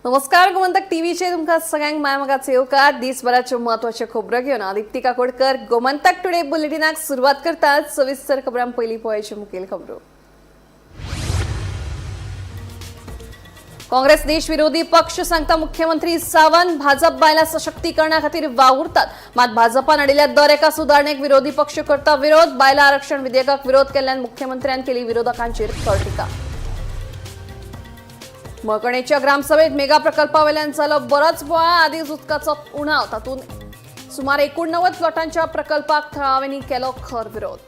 नमस्कार, गोमंतक टीव्हीचे तुमकां सगळ्यांक मायामोगाचो येवकार. दिसभराच्यो म्हत्वाच्यो खबरो घेवन हांव दीप्ती काकोडकर गोमंतक टुडे बुलेटिनाक सुरवात करतात. सविस्तर खबरां पयलीं पळोवपाच्यो मुखेल खबरो. काँग्रेस देश विरोधी पक्ष सांगता मुख्यमंत्री सावंत. भाजप बायलां सशक्तीकरणा खातीर वावुरतात, मात भाजपान हाडिल्ल्या दर एका सुदारणेक विरोधी पक्ष करता विरोध. बायलां आरक्षण विधेयकाक विरोध केल्ल्यान मुख्यमंत्र्यान केली विरोधकांचेर खर टिका. मळकर्णेच्या ग्रामसभेत मेगा प्रकल्पावेल्यान जालो बरोच बोवाळ. आदींच उदकाचो उणाव, तातूंत सुमार 89 प्लॉटांच्या प्रकल्पाक थळाव्यांनी केलो खर विरोध.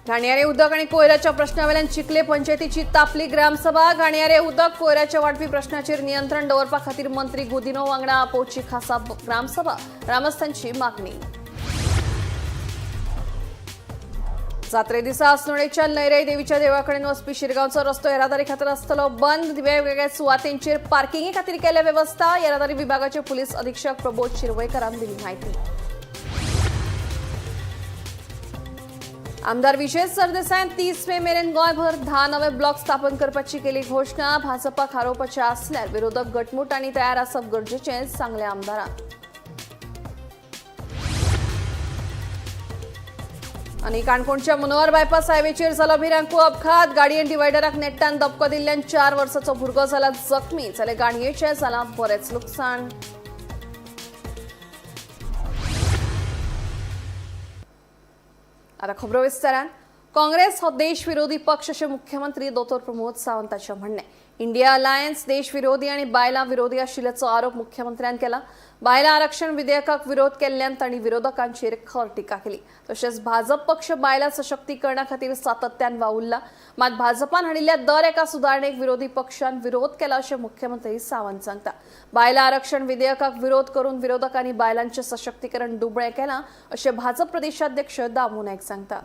घाणयारे उदक आणि कोयराच्या प्रश्नावेल्यान चिखले पंचायतीची तापली ग्रामसभा. घाणयारे उदक कोयराच्या वाडपी प्रश्नाचेर नियंत्रण दवरपा खातीर मंत्री गुदिनो वांगडा आपोवची खासा ग्रामसभा, ग्रामस्थांची मागणी. जात्रे दिसा अस्नोडेच्या लयराई देवीच्या देवळाकडेन वचपी शिरगांवचो रस्तो येरादारी खातीर आसतलो बंद. वेगवेगळ्या सुवातेंचेर पार्किंगे खातीर केल्या वेवस्था. येरादारी विभागाचे पुलीस अधीक्षक प्रबोध शिरवयकरान दिली माहिती. आमदार विजय सरदेसायान 30 मे मेरेन गोंयभर 10 नवे ब्लॉक स्थापन करपाची केली घोशणा. भाजपाक हारोवपाचे आसल्यार विरोधक घटमूट आनी तयार आसप गरजेचें, सांगलें आमदारान. आनी काणकोणच्या मनोहर बायपास हायवेचेर जालो भिरांकूळ अपघात. गाडयेन डिवायडराक नेट्टान धपको दिल्ल्यान 4 वर्साचो भुरगो जाला जखमी, जाल्यार गाडयेचें जालां बरेंच लुकसाण. आता खबरो विस्तारान. काँग्रेस हो देश विरोधी पक्ष अशें मुख्यमंत्री दोतोर प्रमोद सावंताचें म्हणणें. इंडिया अलायन्स देश विरोधी आनी बायलां विरोधी आशिल्ल्याचो आरोप मुख्यमंत्र्यान केला. बायलां आरक्षण विधेयकाक विरोध केल्ल्यान तांणी विरोधकांचेर खर टिका केली. तशेंच भाजप पक्ष बायलां सशक्तीकरणा खातीर सातत्यान वावुरला, मात भाजपान हाडिल्ल्या दर एका सुदारणेक विरोधी पक्षान विरोध केला अशें मुख्यमंत्री सावंत सांगता. बायलां आरक्षण विधेयकाक विरोध करून विरोधकांनी बायलांचें सशक्तीकरण दुबळें केलां अशें भाजप प्रदेशाध्यक्ष दामू नायक सांगता.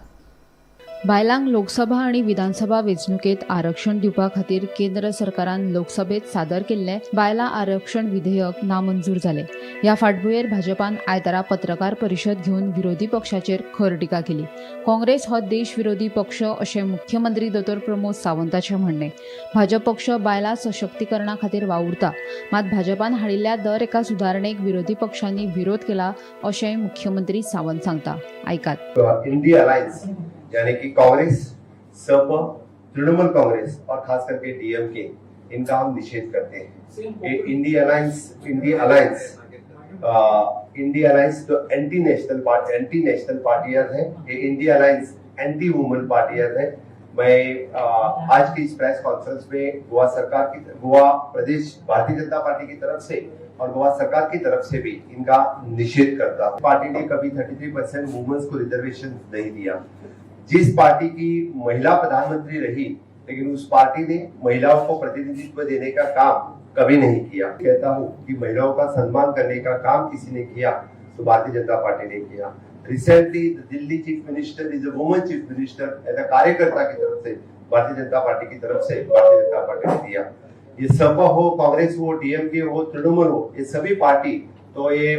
बायलांक लोकसभा आनी विधानसभा वेंचणुकेंत आरक्षण दिवपा खातीर केंद्र सरकारान लोकसभेत सादर केल्लें बायलां आरक्षण विधेयक नामंजूर जालें. ह्या फाटभुंयेर भाजपान आयतारा पत्रकार परिशद घेवन विरोधी पक्षाचेर खर टिका केली. काँग्रेस हो देश विरोधी पक्ष अशें मुख्यमंत्री दोतोर प्रमोद सावंताचें म्हणणें. भाजप पक्ष बायलां सशक्तीकरणा खातीर वावुरता, मात भाजपान हाडिल्ल्या दर एका सुदारणेक विरोधी पक्षांनी विरोध केला अशेंय मुख्यमंत्री सावंत सांगता. आयकात. इंडिया अलायंस यानी कि कांग्रेस, सप, तृणमूल कांग्रेस और खास करके डीएमके, इनका हम निषेध करते हैं. ये इंडिया अलायंस तो anti national पार्टियां है. ये इंडिया अलायंस एंटी वुमेन पार्टियां है. मैं आज की इस प्रेस कॉन्फ्रेंस में गोवा सरकार की, गोवा प्रदेश भारतीय जनता पार्टी की तरफ से और गोवा सरकार की तरफ से भी इनका निषेध करता हूं. पार्टी ने कभी 33% वुमेन्स को रिजर्वेशन नहीं दिया. जिस पार्टी की महिला प्रधानमंत्री रही, लेकिन उस पार्टी ने महिलाओं को प्रतिनिधित्व देने का काम कभी नहीं किया. कहता हूं कि महिलाओं का सम्मान करने का काम किसी ने किया तो भारतीय जनता पार्टी ने किया. Recently Delhi chief minister is a woman chief minister, as a कार्यकर्ता की तरफ से, भारतीय जनता पार्टी की तरफ से भारतीय जनता पार्टी ने दिया. ये सपा हो, कांग्रेस हो, डीएमके हो, तृणमूल हो, ये सभी पार्टी तो ये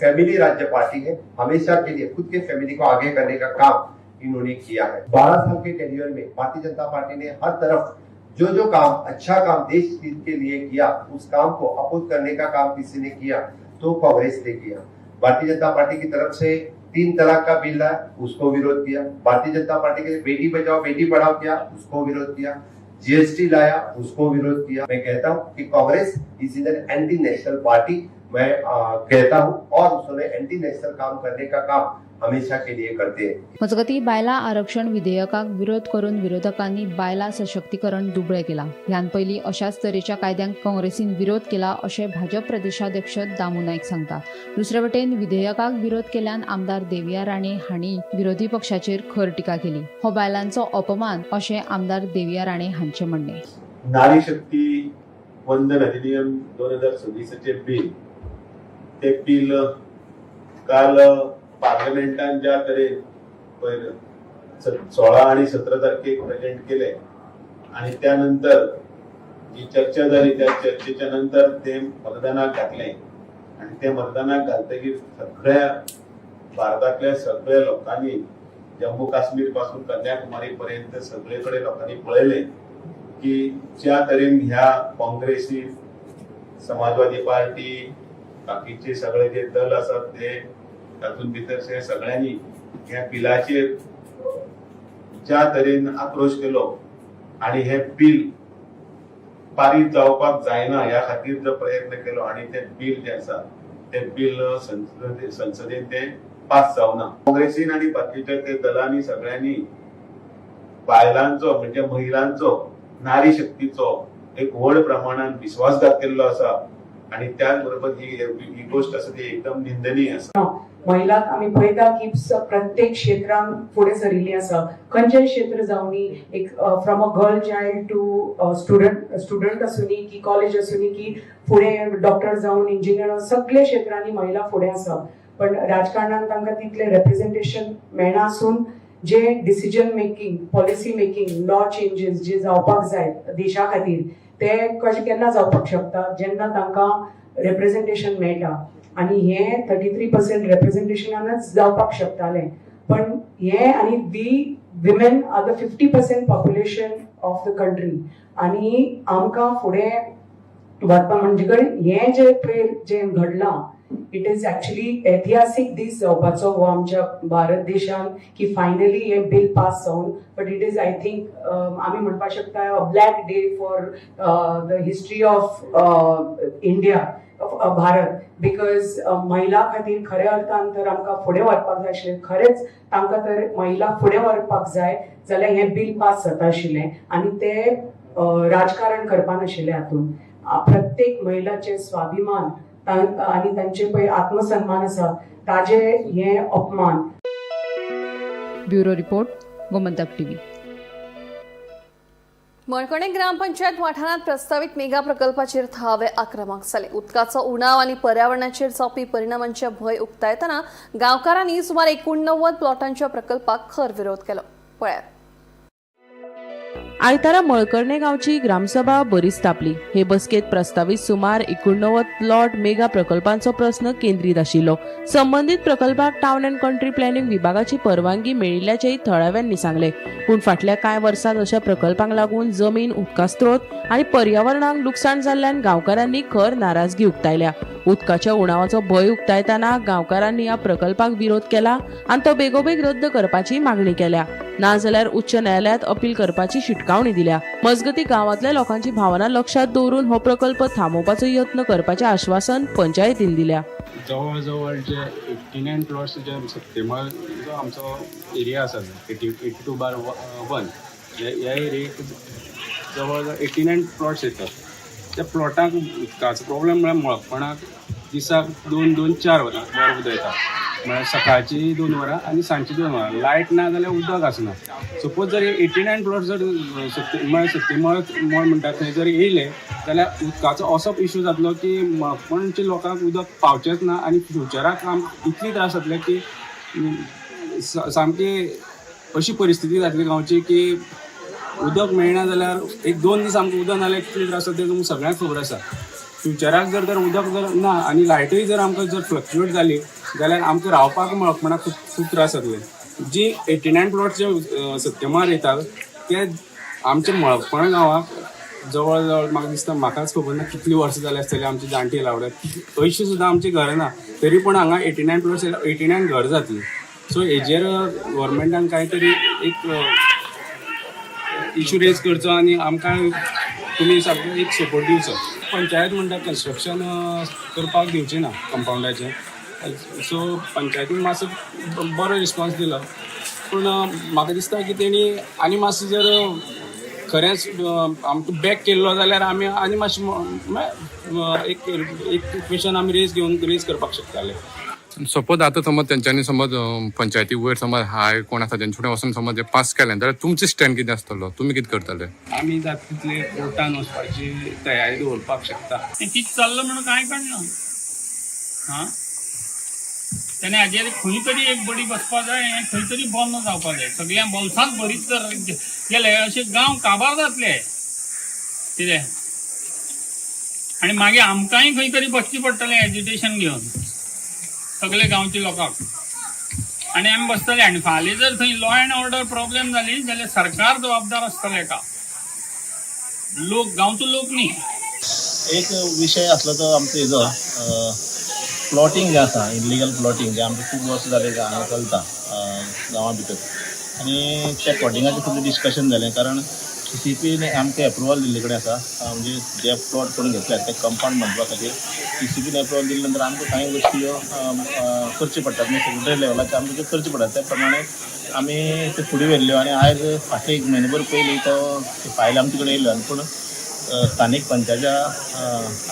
फैमिली राज्य पार्टी है. हमेशा के लिए खुद के फैमिली को आगे करने का काम इन्होंने किया है. 12 साल के टेन्योर में भारतीय जनता पार्टी ने हर तरफ जो जो काम, अच्छा काम देश हित के लिए किया, उस काम को अपोज करने का काम किसी ने किया तो कांग्रेस ने किया. भारतीय जनता पार्टी की तरफ से 3 तलाक का बिल लाया, उसको विरोध किया. भारतीय जनता पार्टी के बेटी बचाओ बेटी पढ़ाओ किया, उसको विरोध किया. जीएसटी लाया, उसको विरोध किया. मैं कहता हूं कि Congress is an anti national party, मैं कहता हूं, और उसने एंटी नेशनल काम करने का काम हमेशा के लिए करते हैं. मजगतीं, बायलां आरक्षण विधेयकाक विरोध करून विरोधकांनी बायलां सशक्तीकरण दुबळें केलां. ह्यान पयलीं अशाच तरेच्या कायद्यांक काँग्रेसीन विरोध केला अशें भाजप प्रदेशाध्यक्ष दामू नायक सांगता. दुसरे वटेन विधेयकाक विरोध केल्ल्यान आमदार देविया राणे हांणी विरोधी पक्षाचेर खर टिका केली. हो बायलांचो अपमान अशें आमदार देविया राणे हांचें म्हणणें. नारी शक्ती वंदन अधिनियम 2026 बिल, ते बिल काल पार्लमेंटान ज्या तरेन पयर 16 आणि 17 तारखेक प्रेझेंट केले आणि त्यानंतर जी चर्चा जाली, त्या चर्चेच्या नंतर ते मतदानाक घातले आणि ते मतदानाक घालतकीर सगळ्या भारतातल्या सगळ्या लोकांनी जम्मू काश्मीर पासून कन्याकुमारी पर्यंत सगळे कडेन लोकांनी पळयलें की ज्या तरेन ह्या काँग्रेसी, समाजवादी पार्टी, बाकीचे सगळे जे दल आसात ते तातूंत भितर से सगळ्यांनी ह्या बिलाचेर ज्या तरेन आक्रोश केलो आणि हे बिल पारीत जावपाक जायना ह्या खातीर जो प्रयत्न केलो आणि ते बिल जे आसा ते बिल संसदेन ते पास जावना. काँग्रेसीन आणि बाकीच्या ते दलांनी सगळ्यांनी बायलांचो म्हणजे महिलांचो, नारी शक्तीचो एक व्हड प्रमाणान विश्वासघात केल्लो आसा आणि त्याच बरोबर ही गोष्ट आसा ती एकदम निंदनीय आसा. महिलांक आमी पळयता की प्रत्येक क्षेत्रांत फुडें सरिल्ली आसा. खंयचेय क्षेत्र जावनी, एक from a girl child to student आसूनी की कॉलेज आसूनी की फुडें डॉक्टर जावन इंजिनियर, सगळे क्षेत्रांनी महिला फुडें आसा. पण राजकारणान तांकां तितलें रेप्रेजेंटेशन मेळना आसून जे decision making, policy making, law changes जे जावपाक जाय देशा खातीर ते कशें केन्ना जावपाक शकता जेन्ना तांकां रेप्रेजेंटेशन मेळटा. आनी हें 33% रेप्रेजेंटेशनानच जावपाक शकतालें. पण हें आनी we women are the 50% population of the country आनी आमकां फुडें वचपा म्हणजे कडेन हें जें पळय जें घडलां it is actually ऐतिहासीक दीस जावपाचो हो आमच्या भारत देशान की फायनली हें बील पास जावन. But it is, I think, आमी म्हणपाक शकता a black day for the history of India, Bharat, because महिला खातीर खऱ्या अर्थान तर आमकां फुडें व्हरपाक जाय आशिल्लें. खरेंच तांकां तर महिला फुडें व्हरपाक जाय जाल्यार हें बील पास जाता आशिल्लें आनी ते राजकारण करपा नाशिल्लें. हातूंत प्रत्येक महिलाचे स्वाभिमान आनी तांचे पळय आत्मसन्मान आसा ताजे हे अपमान. Bureau report, Gomantak TV. Malkarne gram panchayat वाठारांत प्रस्तावित मेगा प्रकल्पाचेर थळावे आक्रमक जाले. उदकाचो उणाव आनी पर्यावरणाचेर जावपी परिणामांचे भंय उक्तायतना गांवकारांनी सुमार 89 प्लॉटांच्या प्रकल्पाक खर विरोध केलो. पळयात. आयतारा मळकर्णे गांवची ग्रामसभा बरीच तापली. हे बसकेत प्रस्तावीत सुमार 89 प्लॉट मेगा प्रकल्पांचो प्रस्न केंद्रीत आशिल्लो. संबंदीत प्रकल्पाक टावन अँड कंट्री प्लॅनिंग विभागाची परवानगी मेळिल्ल्याचेय थळाव्यांनी सांगले. पूण फाटल्या कांय वर्सांत अशा प्रकल्पांक लागून जमीन, उदका स्रोत आनी पर्यावरणाक लुकसाण जाल्ल्यान गांवकारांनी खर नाराजगी उक्तायल्या. उदकाच्या उणावाचो भंय उक्तायतना गांवकारांनी ह्या प्रकल्पाक विरोध केला आनी तो बेगोबेग रद्द करपाची मागणी केल्या. नाजाल्यार उच्च न्यायालयात अपील करपाची शिटकावणी दिल्या. मजगती, गांवांतल्या लोकांची भावना लक्षात दवरून हो प्रकल्प थांबोवपाचो यत्न करपाचें आश्वासन पंचायतीन दिल्या. जवळ जवळ जे 89 प्लॉट्स जे सत्तेमळ जो आमचो एरिया आसा, 82/1, ह्या एरियेक जवळ जवळ 89 प्लॉट्स येतात. त्या प्लॉटाक उदकाचो प्रॉब्लेम म्हळ्यार मळपणाक दिसाक दोन दोन चार वरां वर उदक येता. म्हळ्यार सकाळची 2 वरां आनी सांजची 2 वरां. लायट ना जाल्यार उदक आसना. सपोज जर 89 प्लॉट जर सत्ते म्हळ्यार सत्तेमळ मळ म्हणटा थंय जर येयले जाल्यार उदकाचो असो इशू जातलो की मळपणच्या लोकांक उदक पावचेंच ना आनी फ्युचराक आमकां इतली त्रास जातले की सामकी अशी परिस्थिती जातली गांवची की उदक मेळना जाल्यार एक दोन दीस आमकां उदक ना जाल्यार कितले त्रास जाता ते तुमकां सगळ्यांक खबर आसा. फ्युचराक जर तर उदक जर ना आनी लायटूय जर आमकां जर फ्लक्च्युएट जाली जाल्यार आमकां रावपाक मळपणाक खूब खूब त्रास जातले. जी 89 प्लॉट जे सत्यमार येतात ते आमच्या मळपण गांवाक जवळ जवळ म्हाका दिसता, म्हाकाच खबर ना कितली वर्सां जाली आसतली, आमची जाणटी लावड्यात अंयशीं सुद्दां आमची घरां ना, तरी पूण हांगा 89 प्लॉट्स 89 घर जातली. सो हेजेर गव्हर्मेंटान कांय तरी एक इशू रेज करचो आनी आमकां तुमी सामको एक सपोर्ट दिवचो. पंचायत म्हणटा कन्स्ट्रक्शन करपाक दिवची ना कंपाउंडाचें. सो पंचायतीन मातसो बरो रिस्पॉन्स दिलो, पूण म्हाका दिसता की तेणी आनी मातसो जर खरेंच आमकां बॅक केल्लो जाल्यार आमी आनी मातशें एक एक क्वेशन आमी रेज घेवन रेज करपाक शकताले. सपोज आतां समज तेंच्यांनी समज पंचायती वयर समज हाय कोण आसा तेंचे फुडें वचून समज पास केलें जाल्यार तुमचें स्टँड कितें आसतलो? तुमी कितें करतले? आमी जाता तितले कोर्टान वचपाची तयारी दवरपाक शकता. तें कितें चल्लां म्हणून कांय कळना. आं, तेणे हाजेर खंय तरी एक बडी बसपा जाय. हें खंय तरी बंद जावपा जाय. सगळ्या बोल्सांत भरीत जर गेले, अशे गांव काबार जातले कितें आनी मागीर आमकांय खंय तरी बसचें पडटलें एजिटेशन घेवन सगळे गांवच्या लोकांक. आनी आमी बसतले. आनी फाल्यां जर थंय लॉ एंड ऑर्डर प्रॉब्लेम जाली जाल्यार सरकार जबाबदार आसतलें का, लोक गांवचो लोक न्ही. एक विशय आसलो तो आमचो हेजो प्लॉटींग जें आसा, इलिगल प्लॉटींग जें आमचें खूब वर्सां जालें हांगा चलता गांवा भितर. आनी त्या प्लॉटिंगाचें खूब डिस्कशन जालें, कारण सी सी पीन आमकां एप्रुवल दिल्ले कडेन आसा. म्हणजे जे प्लॉट कोण घेतल्यात ते कंपावंड बांदपा खातीर सी सी पीन एप्रुवल दिले नंतर आमकां कांय गोश्टी ह्यो करच्यो पडटात, म्हणजे सेक्रेटरी लेवलाचेर आमकां त्यो करच्यो पडटात. त्या प्रमाणे आमी ते फुडें व्हेल्ल्यो आनी आयज फाटले एक म्हयनो भर पयलीं तो फायल आमचे कडेन येयल्लो. आनी पूण स्थानीक पंचाच्या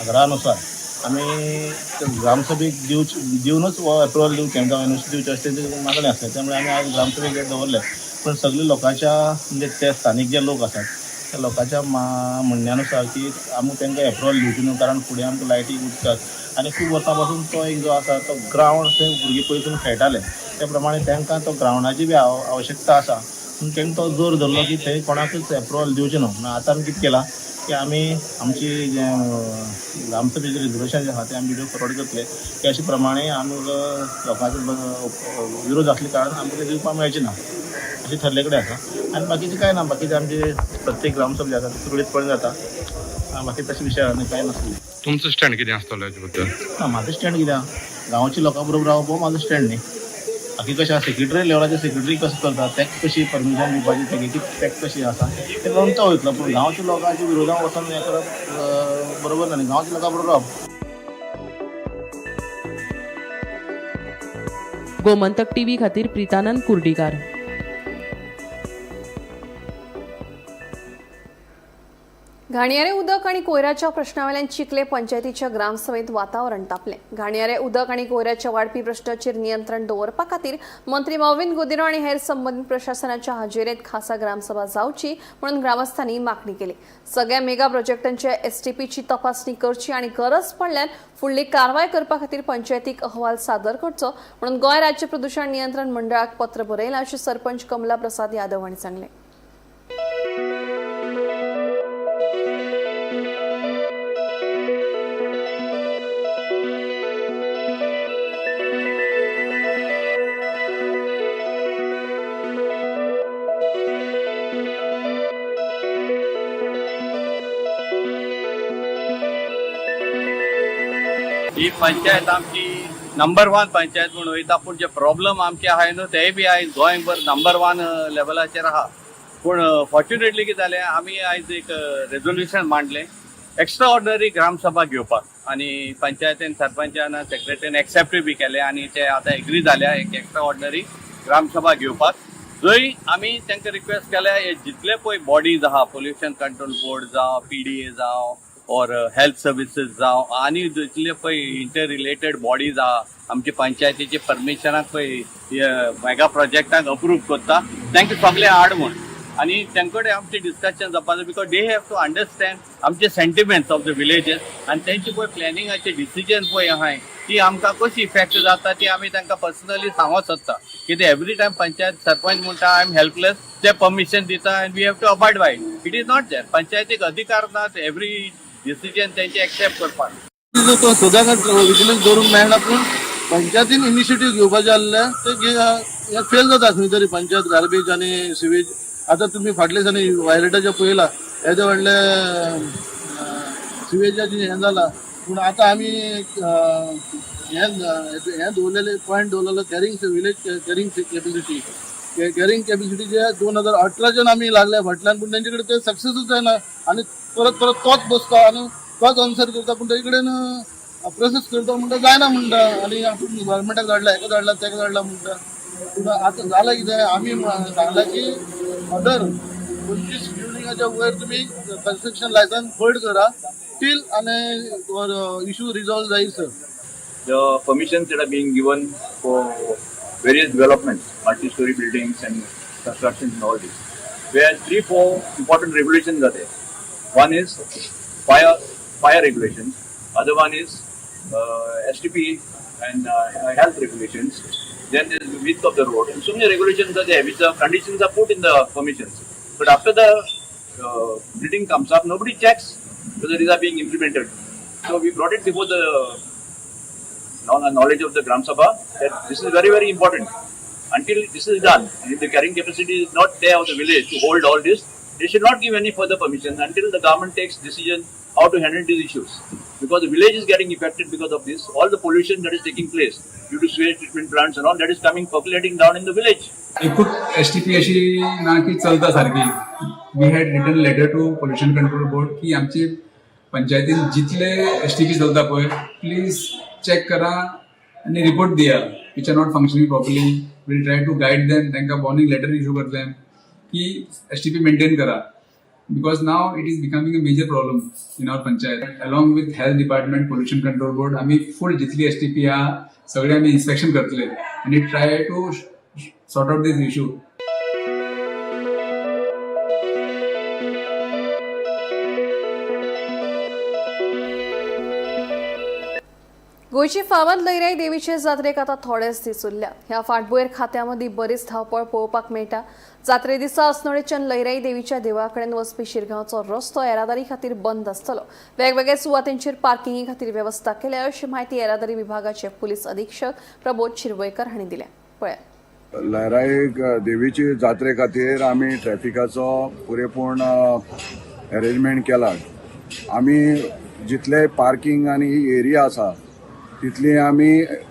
आग्रहानुसार आमी ग्रामसभेक दिवच दिवनूच हो एप्रुवल दिवचें जावं एनओसी दिवचें अशें तेंचें मागणें आसलें. त्यामुळे आमी आयज ग्रामसभेक दवरलें. पूण सगळे लोकांच्या, म्हणजे ते स्थानीक जे लोक आसात त्या लोकांच्या म्हणण्यानुसार की आमी तांकां एप्रुवल दिवचें न्हू, कारण फुडें आमकां लायटी उदकाक आनी खूब वर्सां पासून तो एक जो आसा तो ग्रावंड थंय भुरगीं पयसून खेळटाले, त्या प्रमाणे तांकां तो ग्रावंडाची बी आवश्यकता आसा. पूण तांकां तो जोर धरलो की थंय कोणाकूच एप्रुवल दिवचें न्हू. म्हणून आतां आमी कितें केलां की आमी आमची जें ग्रामसभेचें रेजोल्युशन जें आसा तें आमी विडियो फॉरवर्ड करतले की अशे प्रमाणे आमी लोकांचो विरोध आसल्या कारणान आमकां तें दिवपाक मेळचें ना अशें ठरले कडेन आसा. आनी बाकीचें कांय ना, बाकीचें आमचे प्रत्येक ग्रामसभा जाता सुरळीतपणे जाता, बाकी तशें विशय आनी कांय नासलें. तुमचो स्टँड कितें आसतलो हेजे बद्दल? ना, म्हाजो स्टँड कितें आहा, गांवच्या लोकां बरोबर रावप हो म्हाजो स्टँड न्ही. बाकी कशें आसा, सेक्रेटरी लेवलाचे सेक्रेटरी कसो करता, ताका कशी परमिशन दिवपाची, तेगे ताका कशी आसा तें करून तो वयतलो. पूण गांवच्या लोकांच्या विरोधान वचोन हें करप बरोबर ना न्ही. गांवच्या लोकां बरोबर रावप. गोमंतक टीव्ही खातीर प्रितानंद कुर्डीकार. घाणयारे उदक आनी कोयराच्या प्रश्नावेल्यान चिखले पंचायतीच्या ग्रामसभेत वातावरण तापलें. घाणयारे उदक आनी कोयराच्या वाडपी प्रश्नाचेर नियंत्रण दवरपा खातीर मंत्री मॉविन गुदिन्हो आनी हेर संबंदीत प्रशासनाच्या हाजेरेत खासा ग्रामसभा जावची म्हणून ग्रामस्थांनी मागणी केली. सगळ्या मेगा प्रोजेक्टांच्या एसटीपीची तपासणी करची आनी गरज पडल्यार फुडली कारवाय करपा खातीर पंचायतीक अहवाल सादर करचो म्हणून गोंय राज्य प्रदूषण नियंत्रण मंडळाक पत्र बरयलां अशें सरपंच कमला प्रसाद यादव हांणी सांगलें. ही पंचायत आमची नंबर वन पंचायत म्हूण वयता, पूण जे प्रॉब्लम आमचे आहाय न्हू तेय बी आयज गोंयभर नंबर वन लेवलाचेर आहा. पूण फॉर्च्युनेटली कितें जालें, आमी आयज एक रेजोल्युशन मांडलें एक्स्ट्रा ऑर्डनरी ग्रामसभा घेवपाक आनी पंचायतीन सरपंचान सेक्रेटरीन एक्सेप्टूय बी केलें आनी ते आतां एग्री जाल्या एक एक्स्ट्रा ऑर्डनरी ग्रामसभा घेवपाक, जंय आमी तांकां रिक्वेस्ट केल्या हे जितले पळय बॉडीज आहा, पोल्युशन कंट्रोल बोर्ड जावं, पीडीए जावं और हेल्थ सर्विसीस जावं आनी जितले पळय इंटर रिलेटेड बॉडीज आहा आमचे पंचायतीचे परमिशनाक पळय मेगा प्रोजेक्टाक अप्रूव करता तांकां सगळे हाड म्हूण आनी तांचे कडेन आमचें डिस्कशन जावपा जाय, because they have to understand आमचे सेंटिमेंट्स ऑफ the villages आनी तेंचे पळय प्लॅनिंगाचे डिसिजन पळय आहाय ती आमकां कशी इफेक्ट जाता ती आमी तांकां पर्सनली सांगूंक सोदता. कितें एवरी टायम पंचायत सरपंच म्हणटा I am helpless, ते परमिशन दिता and we have to abide by it. Is not there. पंचायतीक अधिकार ना एवरी डिसिजन तेंचे एक्सेप्ट करपाक. तो सदांच विजिलन्स दवरूंक मेळना, पूण पंचायतीन इनिशिएटीव घेवपाचें आसलें ते फेल जाता खंय तरी. पंचायत गार्बेज आनी सिवेज आतां तुमी फाटल्या दिसांनी वायलेटाचें पळयलां, येदें व्हडलें सिवेजाचें हें जालां. पूण आतां आमी हें हें दवरलेलें पॉयंट दवरलेलो carrying village carrying capacity, carrying capacity जे 2018च्यान आमी लागल्या फाटल्यान, पूण तेंचे कडेन ते सक्सेसूच जायना आनी परत परत तोच बसता आनी तोच आन्सर करता, पूण तेजे कडेन प्रोसेस करता म्हणटा जायना म्हणटा आनी आपूण गव्हर्मेंटाक धाडला, हेका धाडला, तेका धाडला म्हणटा. पूण आतां जालां कितें, आमी सांगलां की अदर 25 बिल्डिंगाच्या वयर तुमी कन्स्ट्रक्शन लायसन्स होल्ड करा टील आनी इशू रिजॉल्व जायसर. The permissions that are being given for various developments, multi-story buildings and constructions and all this, where 3-4 important regulations are there. One is fire regulations. Other one is STP and health regulations. Then there is the width of the road. And so many regulations are there, which the conditions are put in the permissions. But after the building comes up, nobody checks whether these are being implemented. So we brought it before the knowledge of the Gram Sabha that this is very, very important. Until this is done, and if the carrying capacity is not there of the village to hold all this, they should not give any further permission until the government takes decision how to handle these issues. Because the village is getting affected because of this, all the pollution that is taking place due to sewage treatment plants and all that is coming percolating down in the village. एकूच STP अशी ना की चलता सारकी. We had written letter to pollution control board की आमची पंचायतीन जितले एसटीपी चलता पळय, प्लीज चॅक करा आनी रिपोर्ट दिया which are not functioning properly. We'll try to guide them. तांकां वॉर्निंग लेटर इशू करतले की एसटीपी मेंटेन करा, because now it is becoming a major problem in our panchayat. Along with health department, pollution control board, आमी फूल जितली STP आहा सगळे आमी inspection करतले आनी try to sort out this issue. गोंयची फामाद लयराई देवीचे जात्रेक आतां थोडेच दीस उरल्या. ह्या फाटभुंयेर खात्यामदीं बरीच धांवपळ पळोवपाक मेळटा. जात्रे दिसा अस्नोडेच्यान लयराई देवीच्या देवळा कडेन वचपी शिरगांवचो रस्तो येरादारी खातीर बंद आसतलो. वेगवेगळ्या सुवातेंचेर पार्किंगी खातीर वेवस्था केल्या अशी म्हायती येरादारी विभागाचे पुलीस अधीक्षक प्रबोध शिरवयकर हांणी दिल्या. पळयात. लयराई देवीची जात्रे खातीर आमी ट्रॅफिकाचो पुरेपूर्ण अरेंजमेंट केला. आमी जितले पार्किंग आनी एरिया आसा तितली आमी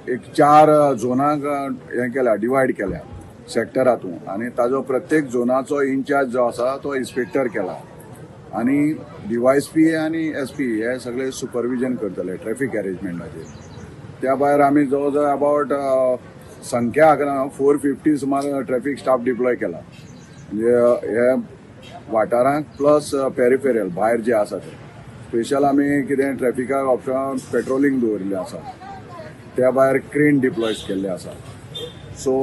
एक 4 झोनाक हें केल्या, डिवायड केल्या सेक्टरातून, आनी ताजो प्रत्येक झोनाचो इन्चार्ज जो आसा तो इन्स्पेक्टर केला आनी डीवायएसपी आनी एसपी हे सगळे सुपरविजन करतले ट्रॅफिक अरेंजमेंटाचेर. त्या भायर आमी जवळ जवळ अबावट संख्या 450 सुमार ट्रॅफिक स्टाफ डिप्लॉय केला, म्हणजे हे वाठारांक प्लस पेरिफेरल भायर जे आसा ते स्पेशल आमी कितें ट्रॅफिकाक ऑप्शन पेट्रोलिंग दवरिल्लें आसा. त्या भायर क्रेन डिप्लॉय केल्ले आसा. सो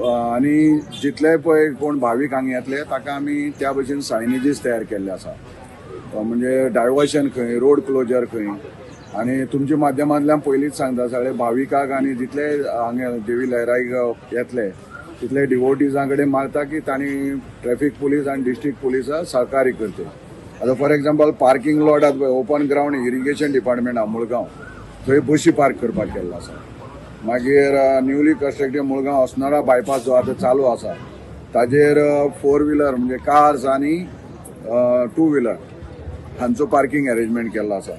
आनी जितले पळय कोण भावीक हांगा येतले ताका आमी त्या भशेन सायनेजीस तयार केल्ले आसा, म्हणजे डायवर्शन खंय, रोड क्लोजर खंय. आनी तुमच्या माध्यमांतल्यान पयलींच सांगता सगळे भाविकाक आनी जितले हांगा देवी लयराईक येतले तितले डिवोटीजां कडेन मागता की तांणी ट्रॅफिक पुलीस आनी डिस्ट्रिक्ट पुलिसां सहकार्य करचें. आतां फॉर एग्जाम्पल पार्किंग लॉट आसा पळय, ओपन ग्रावंड इरिगेशन डिपार्टमेंट आहा मुळगांव, थंय बशी पार्क करपाक केल्लो आसा. मागीर newly constructed Mulgaon Assonora bypass जो आतां चालू आसा ताजेर 4 व्हिलर म्हणजे कार्स आनी 2 व्हिलर हांचो पार्किंग अरेंजमेंट केल्लो आसा.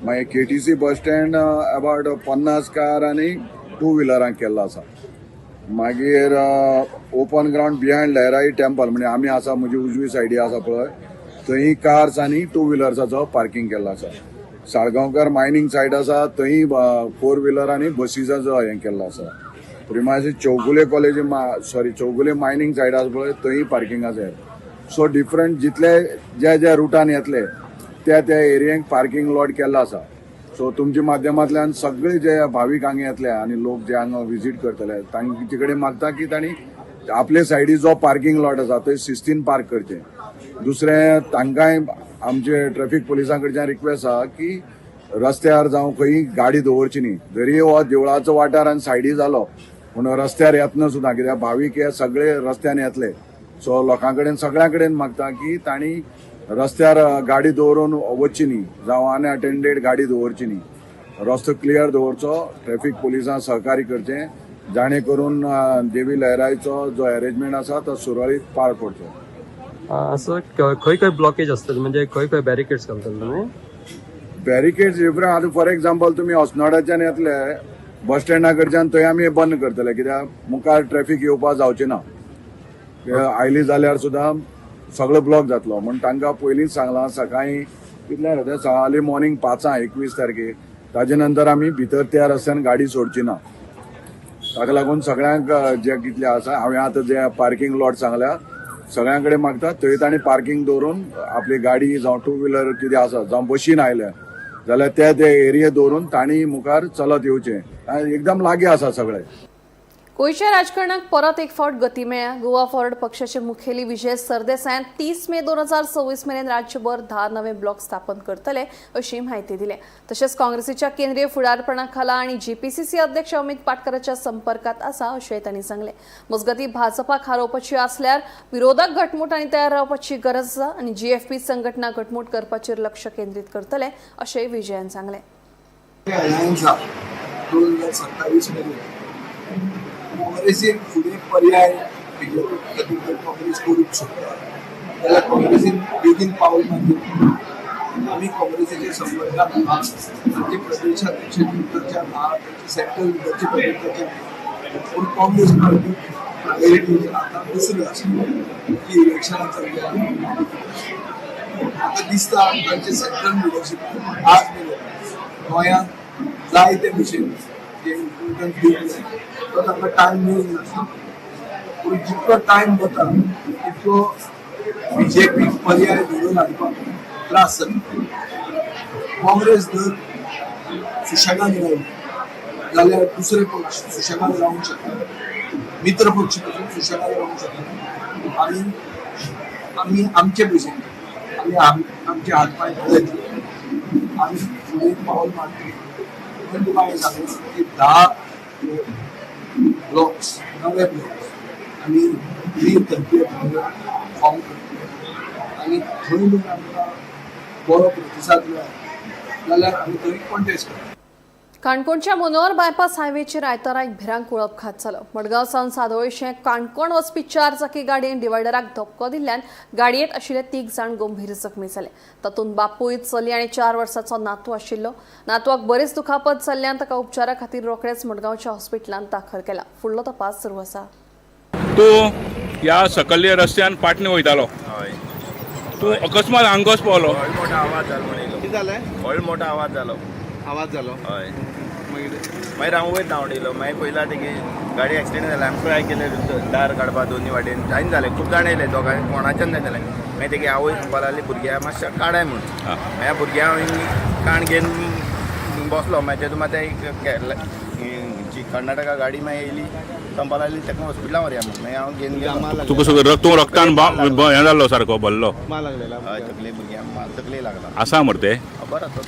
मागीर KTC bus stand about 50 car आनी 2 व्हिलरांक केल्लो आसा. मागीर open ground behind Lairai temple म्हणजे आमी आसा म्हजी उजवी सायडी आसा पळय थंय कार्स आनी 2 व्हिलर्साचो पार्किंग केल्लो आसा. साळगांवकर मायनींग सायट आसा थंय 4 व्हिलर आनी बसीसाचो हें केल्लो आसा. प्रिमायसी Chowgule college sorry Chowgule mining site आसा पळय थंय पार्किंग आसा. सो डिफरंट जितले ज्या ज्या रुटान येतले त्या त्या एरियेक पार्किंग लॉट केल्लो आसा. सो तुमच्या माध्यमांतल्यान सगळे जे भावीक हांगा येतले आनी लोक जे हांगा विजीट करतले तांचे कडेन मागता की तांणी आपले सायडी जो पार्किंग लॉट आसा थंय शिस्तीन पार्क करचें. दुसरें तांकांय आमचे ट्रॅफिक पुलिसां कडच्यान रिक्वेस्ट आसा की रस्त्यार जावं खंय गाडी दवरची न्ही, जरी हो देवळाचो वाठार आनी सायडी जालो पूण रस्त्यार येतना सुद्दां, कित्याक भावीक हे सगळे रस्त्यान येतले. सो लोकां कडेन सगळ्यां कडेन मागता की तांणी रस्त्यार गाडी दवरून वचची न्ही, जावं अनअटेंडेड गाडी दवरची न्ही, रस्तो क्लियर दवरचो, ट्रॅफिक पुलिसां सहकार्य करचें जाणे करून देवी लयराईचो जो अरेंजमेंट आसा तो सुरळीत पार पडचो. असं खंय खंय ब्लॉकेज असतले, म्हणजे खंय खंय बॅरिकेड्स घालतले तुमी? Barricades different. आतां फॉर एग्जाम्पल तुमी अस्नोडाच्यान येतले बस स्टँडा कडच्यान थंय आमी बंद करतले, कित्याक मुखार ट्रॅफिक येवपाक जावचें ना, आयली जाल्यार सुद्दां सगळो ब्लॉक जातलो. म्हूण तांकां पयलींच सांगलां सकाळीं कितल्यांक अर्ली मॉर्निंग 5 21 तारखेक, ताजे नंतर आमी भितर त्या रस्त्यान गाडी सोडची ना. ताका लागून सगळ्यांक जे कितले आसा हांवें आतां जे पार्किंग लॉट सांगल्या सगळ्यां कडेन मागता थंय तांणी पार्किंग दवरून आपली गाडी जावं 2 व्हिलर कितें आसा जावं बशीन आयल्या जाल्यार त्या ते एरिये दवरून तांणी मुखार चलत येवचें, एकदम लागीं आसा सगळें. गोंयच्या राजकारणाक परत एक फावट गती मेळ्ळ्या. गोवा फॉरवर्ड पक्षाचे मुखेली विजय सरदेसायान 30 मे 2026 मेरेन राज्यभर 10 नवे ब्लॉक स्थापन करतले अशी म्हायती दिल्या. तशेंच काँग्रेसीच्या केंद्रीय फुडारपणा खाला आनी जीपीसीसी अध्यक्ष अमित पाटकराच्या संपर्कात आसा अशेंय तांणी सांगलें. मजगतीं भाजपाक हारोवपाची आसल्यार विरोधक घटमूट आनी तयार रावपाची गरज आसा आनी जीएफपी संघटना घटमूट करपाचेर लक्ष केंद्रीत करतले अशेंय विजयान सांगलें. 2027 मेरेन काँग्रेसीन फुडें पर्याय बीजेपी खातीर जर काँग्रेस करूंक शकता जाल्यार काँग्रेसीन बेगीन पावल मारचें. आमी काँग्रेसीच्या संपर्कात आहा, आमचे प्रदेशाध्यक्ष चर्चा आहा, तांचे सेंट्रल लिडरचे चर्चा आहा. पूण काँग्रेस पार्टी प्रायोरिटी आतां दुसऱ्यो आसा की इलेक्शनां चल्ल्या. आतां दिसता तांचे सेंट्रल लिडरशीप आज मेरेन गोंयांत जाय ते भशेन जे इम्पोर्टन्स दिवंक जाय तो तांकां टायम मेळूंक नासता. पूण जितको टायम वता तितको बीजेपी पर्याय घडोवन हाडपाक त्रास जाता. काँग्रेस जर सुशेगाद रावली जाल्यार दुसरे पक्ष सुशेगाद रावंक शकना, मित्र पक्ष पसून सुशेगाद रावंक शकना. आनी आमी आमचे भशेन आमी आमचे हात पांय बळयतले, आमी फुडें पावल मारतले. म्हणून तुका हांवें सांगलें की 10 ब्लॉक्स, नवे ब्लॉक्स आमी मे 30 फॉर्म करतले आनी थंय जर आमकां बरो प्रतिसाद मेळ्ळो जाल्यार आमी थंय कॉन्टेस्ट करतले. काणकोणच्या मनोहर बायपास हायवेचेर आयतारा एक भिरांकूळ अपघात जालो. मडगांव सावन सादोळशें काणकोण वचपी चार चाकी गाडयेन डिवायडराक धपको दिल्ल्यान गाडयेंत आशिल्ले 3 जाण गंभीर जखमी जाले. तातूंत बापूय, चली आनी 4 वर्सांचो नातू आशिल्लो. नातवाक बरीच दुखापत जाल्ल्यान ताका उपचारा खातीर रोखडेच मडगांवच्या हॉस्पिटलांत दाखल केला. फुडलो तपास सुरू आसा. तूं ह्या सकल्ल्या रस्त्यान पाटणे वयतालो, तूं अकस्मात हांगा कसो पावलो? व्हड मोठो आवाज जालो म्हणून कितें जालें? व्हड मोठो आवाज जालो. आवाज जालो? हय. मागीर? मागीर हांव वयर धांवडिलो, मागीर पयला तेगे गाडी एक्सिडेंट जाली. आमी ट्राय केले दार काडपा दोनी वाटेन, जायना जालें. खूब जाण येयले, दोगांय कोणाच्यान जायना जालें. मागीर तेगे आवय म्हणपाक लागली भुरग्याक मातशें काडाय म्हणून. मागीर भुरग्याक हांवें काण घेवन बसलो. मागीर तेतून मागीर कर्नाटका गाडी मागीर येयली, म्हणपाक लागली ताका हॉस्पिटलान व्हरया म्हणून. मागीर हांव घेवन गेलो. तुका सगळो तूं रक्तान हें जाल्लो, सारको भरलो. मार लागलेला? हय, तकले भुरग्यांक मार तकले लागला. आसा मरे ते? बरो आसा,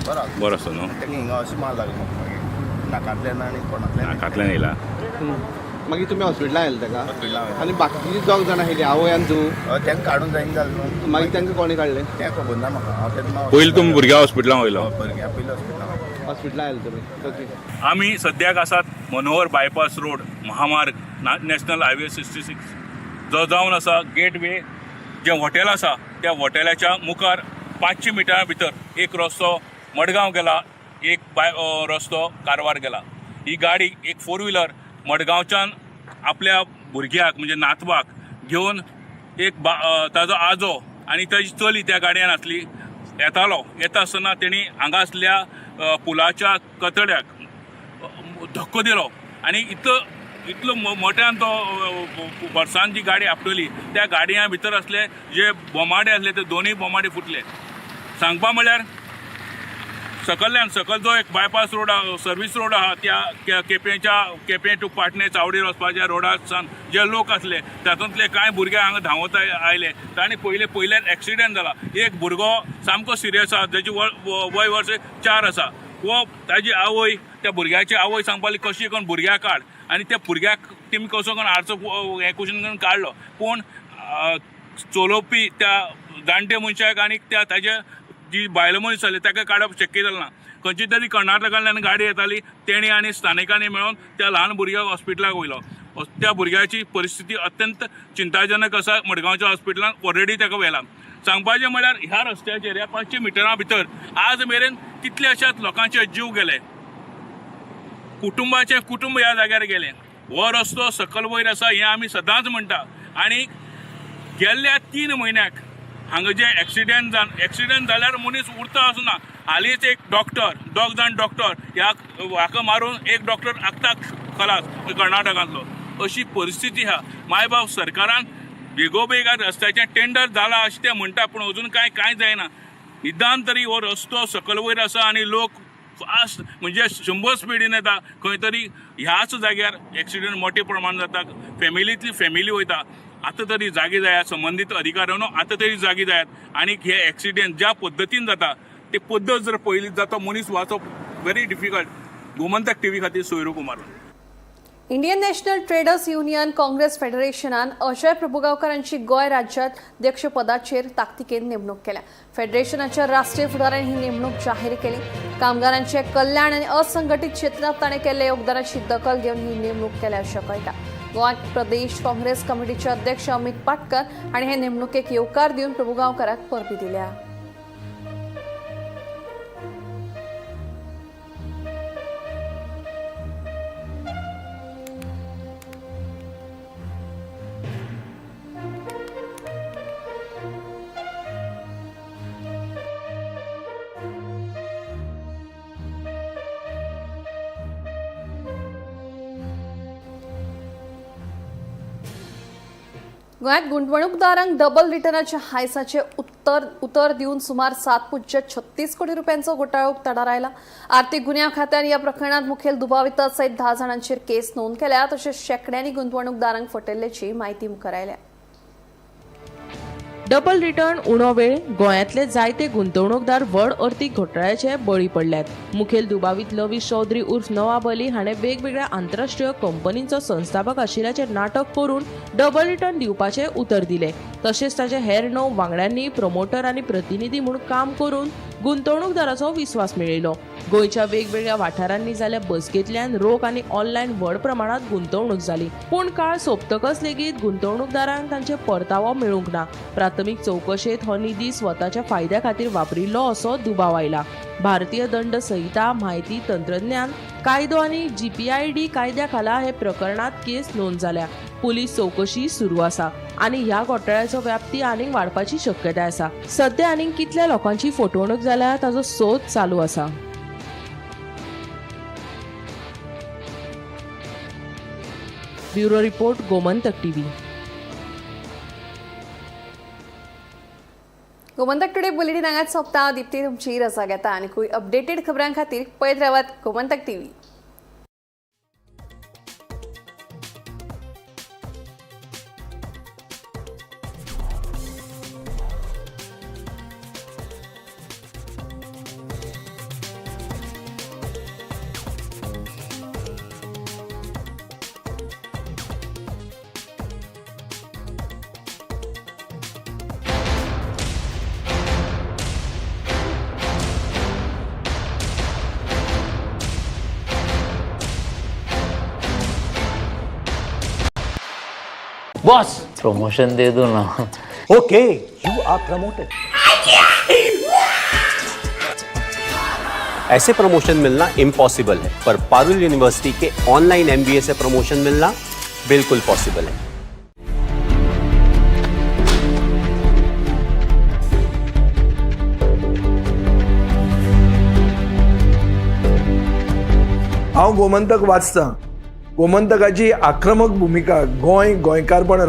बरो आसा. बरो आसा न्हू? ताका हिंगा अशें मार लागलो नाकांतल्यान आनी तोंडांतल्यान. नाकांतल्यान येयला. मागीर तुमी हॉस्पिटलान आयले ताका? हॉस्पिटलान. आनी बाकीची दोग जाणां आशिल्ली, आवय आनी धूव? तांकां काडूंक जायना जालें न्हू. मागीर तांकां कोणें काडलें? तें खबर ना म्हाका. हांव तेन्ना पयलीं तुमी भुरग्या हॉस्पिटलान वयलो? भुरग्यां पयलीं हॉस्पिटलान. हॉस्पिटलान आयले तुमी? ओके. आमी सद्याक आसात मनोहर बायपास रोड, महामार्ग, नॅशनल हायवे 66 जो जावन आसा गेट वे जें हॉटेल आसा त्या हॉटेलाच्या मुखार 500 मिटरां भितर एक रस्तो मडगांव गेला, एक रस्तो कारवार गेला. ही गाडी एक 4 व्हिलर मडगांवच्यान आपल्या भुरग्याक म्हणजे नातवाक घेवन एक ताजो आजो आनी ताजी चली त्या गाडयेन आसली, येतालो. येता आसतना तेणी हांगा आसल्या पुलाच्या कतड्याक धक्को दिलो आनी इतलो मोट्यान तो वर्सान जी गाडी आपटली त्या गाडयां भितर आसले जे बोमाडे आसले ते दोनूय बोमाडे फुटले. सांगपा म्हळ्यार सकल्ल्यान सकल जो एक बायपास रोड सर्वीस रोड आहा त्या केपेंच्या केपें टू पाटणे चावडीर वचपाच्या रोडार जे लोक आसले तातूंतले कांय भुरगे हांगा धांवत आयले. तांणी पयल्याच एक्सिडंट जाला. एक भुरगो सामको सिरियस आहा, जाची वय वर्स 4 आसा. वो ताजी आवय, त्या भुरग्याची आवय सांगपाली कशी करून भुरग्याक काड, आनी त्या भुरग्याक तेमी कसो करून हाडचो हें कुशीन करून काडलो. पूण चलोवपी त्या जाणटे मनशाक आनी त्या ताजे जी बायल मनीस जाली ताका काडप शक्य जालें ना. खंयची तरी कर्नाटकांतल्यान गाडी येताली, तेणी आनी स्थानिकांनी मेळून त्या ल्हान भुरग्याक हॉस्पिटलाक वयलो. त्या भुरग्याची परिस्थिती अत्यंत चिंताजनक आसा. मडगांवच्या हॉस्पिटलान ऑलरेडी ताका व्हेला. सांगपाचें म्हळ्यार ह्या रस्त्याचेर ह्या 500 मिटरां भितर आज मेरेन कितल्याशाच लोकांचे जीव गेले, कुटुंबाचे कुटुंब ह्या जाग्यार गेले. हो रस्तो सकल वयर आसा हें आमी सदांच म्हणटा. आनी गेल्ल्या 3 म्हयन्याक हांगा जे एक्सिडंट जाल्यार मनीस उरता असो ना. हालींच एक डॉक्टर, 2 जाण डॉक्टर ह्या हाका मारून एक डॉक्टर आक्ताक खलास कर्नाटकांतलो. अशी परिस्थिती आहा. मायबाप सरकारान बेगोबेग रस्त्याचें टेंडर जाला अशें ते म्हणटा, पूण अजून कांय जायना. निदान तरी हो रस्तो सकल वयर आसा आनी लोक फास्ट म्हणजे 100 स्पिडीन येता. खंय तरी ह्याच जाग्यार एक्सिडंट मोठे प्रमाण जाता, फॅमिलींतली फॅमिली वयता. आतां तरी जागे जायात संबंदीत अधिकाऱ्यांनो, आतां तरी जागे जायात. आनी हे एक्सिडंट ज्या पद्दतीन जाता ते पद्दत जर पयलीं जाता मनीस वाचप व्हेरी डिफिकल्ट. गोमंतक टीव्ही खातीर सोयरू Kumar. Indian National Traders Union Congress फेडरेशनान Ajay Prabhugaonkar हांची गोंय राज्याध्यक्षपदाचेर ताकतिकेन नेमणूक केल्या. फेडरेशनाच्या राष्ट्रीय फुडाऱ्यांनी ही नेमणूक जाहीर केली. कामगारांचे कल्याण आनी असंघटीत क्षेत्रांत ताणें केल्ल्या योगदानाची दखल घेवन ही नेमणूक केल्या अशें कळटा. गोंय प्रदेश काँग्रेस कमिटीचे अध्यक्ष अमित पाटकर हांणी हे नेमणुकेक येवकार दिवन प्रभुगांवकराक परबीं दिल्या. गोंयांत गुंतवणूकदारांक डबल रिटर्नाच्या हायसाचे उतर दिवन सुमार 7.36 कोटी रुपयांचो घोटाळो उक्ताडार आयला. आर्थिक गुन्यांव खात्यान ह्या प्रकरणांत मुखेल दुबाविता सयत 10 जाणांचेर केस नोंद केल्या. तशेंच शेंकड्यांनी गुंतवणूकदारांक फटयल्ल्याची म्हायती मुखार आयल्या. डबल रिटर्न उणो वेळ गोंयांतले जायते गुंतवणूकदार व्हड अर्थीक घोटाळ्याचे बळी पडल्यात. मुखेल दुबावीत लवी चौधरी उर्फ नवाब अली हाणें वेगवेगळ्या आंतरराष्ट्रीय कंपनींचो संस्थापक आशिल्ल्याचें नाटक करून डबल रिटर्न दिवपाचें उतर दिलें. तशेंच ताचे हेर 9 वांगड्यांनी प्रमोटर आनी प्रतिनिधी म्हूण काम करून गुंतवणूकदाराचो विस्वास मेळयलो. गोंयच्या वेगवेगळ्या वाठारांनी जाल्ल्या बसकेंतल्यान रोख आनी ऑनलायन व्हड प्रमाणात गुंतवणूक जाली. पूण काळ सोंपतकच लेगीत गुंतवणूकदारांक तांचे परतावो मेळूंक ना. प्राथमीक चवकशेंत हो निधी स्वताच्या फायद्या खातीर वापरिल्लो असो दुबाव आयला. भारतीय दंड संहिता, म्हायती तंत्रज्ञान कायदो आनी GPID कायद्या खाला हे प्रकरणात केस नोंद जाल्या. पुलीस चवकशी सुरू आसा आनी ह्या घोटाळ्याचो व्याप्ती आनीक वाडपाची शक्यताय आसा. सध्या आनीक कितल्या लोकांची फटवणूक जाल्या ताचो सोद चालू आसा. Bureau report, Gomantak TV. Gomantak Today bulletin हांगाच सोंपता. दीप्ती तुमची रजा घेता आनी अपडेटेड खबरां खातीर पळयत रावात गोमंतक टीव्ही. बॉस, प्रमोशन दे दो ना. Okay, you are promoted. ऐसे प्रमोशन मिलना इम्पॉसिबल है, पर पारुल यूनिवर्सिटी के ऑनलाइन एमबीए से प्रमोशन मिलना बिल्कुल पॉसिबल है. हांव गोमंतक वाचतां. गोमंतकाची आक्रमक भुमिका गोंय गोंयकारपण